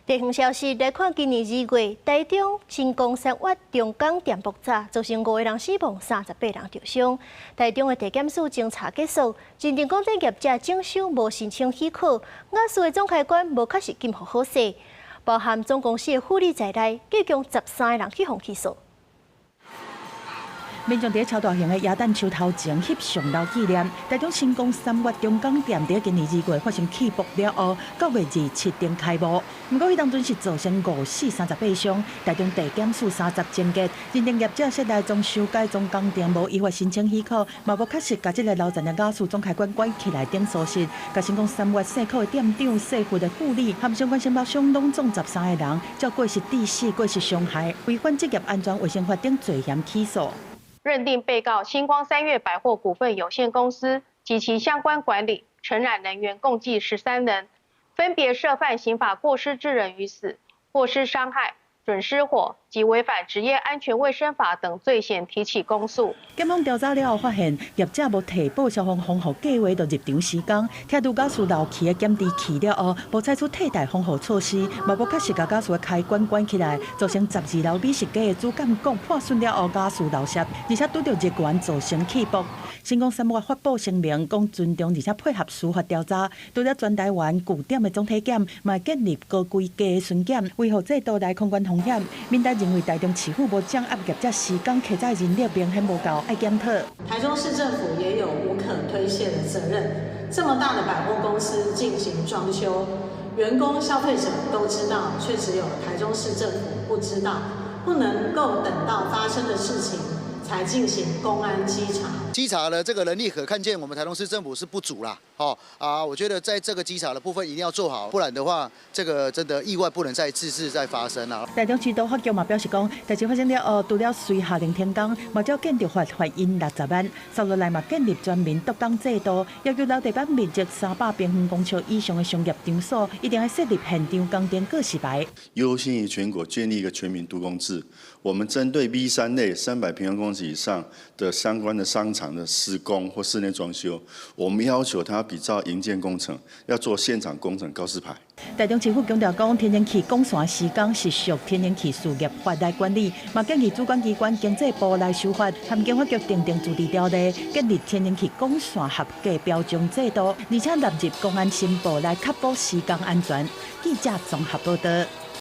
地方消息來看，今年2月，台中新光三越中港店爆炸，造成五個人死亡，38人受傷。台中的地檢署偵查結束，認定講這業者整修無申請許可，瓦斯的總開關無確實禁予好勢，包含總公司的副理在內，共13個人去予起訴。民眾佇超大型的耶誕樹頭前翕相留紀念。台中新光三越中港店佇今年2月發生氣爆了後，9月27燈開幕。毋過彼當陣是造成五死三十八傷。台中地檢署三十終結，認定業者室內裝修改裝工程無依法申請許可，嘛無確實共這个樓層的瓦斯總開關關起來等疏失。共新光三越細可的店長、細貨的副理和相關承包商攏總13個人，照過失致死、過失傷害、違反職業安全衛生法等罪嫌起訴。認定被告新光三越百貨股份有限公司及其相關管理承攬人員共計13人，分別涉犯刑法過失致人於死、過失傷害、準失火及違反職業安全衛生法等罪嫌提起公訴。檢方調查了後發現，業者無提報消防防護計劃就入場施工，拆除瓦斯漏氣的檢知器了後，無採取替代防護措施，嘛無確實共瓦斯的開關關起來，造成12樓美食街的主幹管破損了後瓦斯漏洩，而且拄著熱源造成氣爆。新光三越發布聲明，講尊重而且配合司法調查。除了全台灣據點的總體檢，嘛建立高規格的巡檢，維護制度來控管風險。民代認為台中市府無掌握業者施工器材人力明顯無夠，愛檢討。台中市政府也有無可推卸的責任。這麼大的百貨公司進行裝修，員工、消費者都知道，卻只有台中市政府不知道，不能夠等到發生的事情才進行工安稽查。稽查的這個能力可看見，我們台中市政府是不足啦。哦啊，我覺得在這個稽查的部分一定要做好，不然的話，這個真的意外不能再次次再發生啦。台中市都發局嘛表示講，代誌發生了後，除了隨下令停工，嘛照建築法罰鈞60萬。接落來嘛建立全民督工制度，要求樓地板面積300平方公尺以上的商業場所，一定愛設立現場工程告示牌。優先於全國建立一個全民督工制。我們針對 B 3類300平方公尺以上的相關的商場的施工或室內裝修，我們要求他比照營建工程，要做現場工程告示牌。台中市府強調講，天然氣管線施工是屬天然氣事業法來管理，嘛建議主管機關經濟部來修法，和經發局訂定自治條例，建立天然氣管線合格標準制度，而且納入工安申報來確保施工安全。記者綜合報道。